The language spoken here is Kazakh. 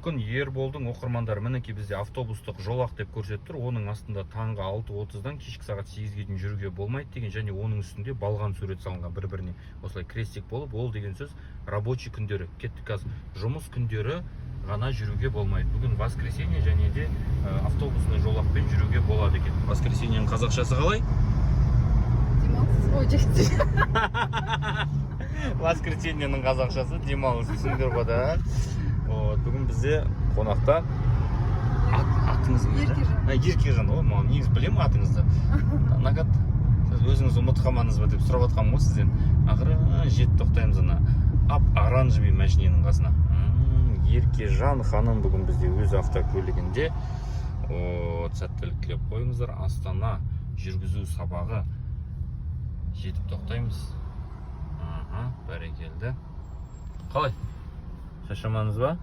Мүмкін Ерболдың оқырмандары. Мінекей, бізде автобустық жолақ деп көрсетіп тұр. Оның астында таңғы 6:30-дан кешкі сағат 8-ге дейін жүруге болмайды деген және оның үстінде балған сурет салынған, бір біріне осылай крестик болып. Ол деген сөз рабочий күндері. Кеттік, қазір жұмыс күндері ғана жүруге болмайды. Бүгін воскресенье және де автобусный жолақпен жүруге болады екен. Воскресеньенің қазақшасы қалай? Демалыс. Ой, жекте. Воскресеньенің қазақшасы демалыс, түсіндіңдер ғой да. Вот, бүгін бізде қонақта атыңыз кім еді? Еркежан. А, Еркежан. О, маған негізі білемін атыңызды. Накат, сіз өзіңіз ұмытып қалмадыңыз ба деп сұрап жатқанмын ғой сізден. Ақыры жетіп тоқтаймыз ана ап оранжевый машиненің қасына. Еркежан ханым бүгін бізде өз автокөлігінде. Вот, сәттілік тілеп қойыңыздар. Астана жүргізу сабағы, жетіп тоқтаймыз. Аха, бәрекелді. Қалай, шаршамадыңыз ба?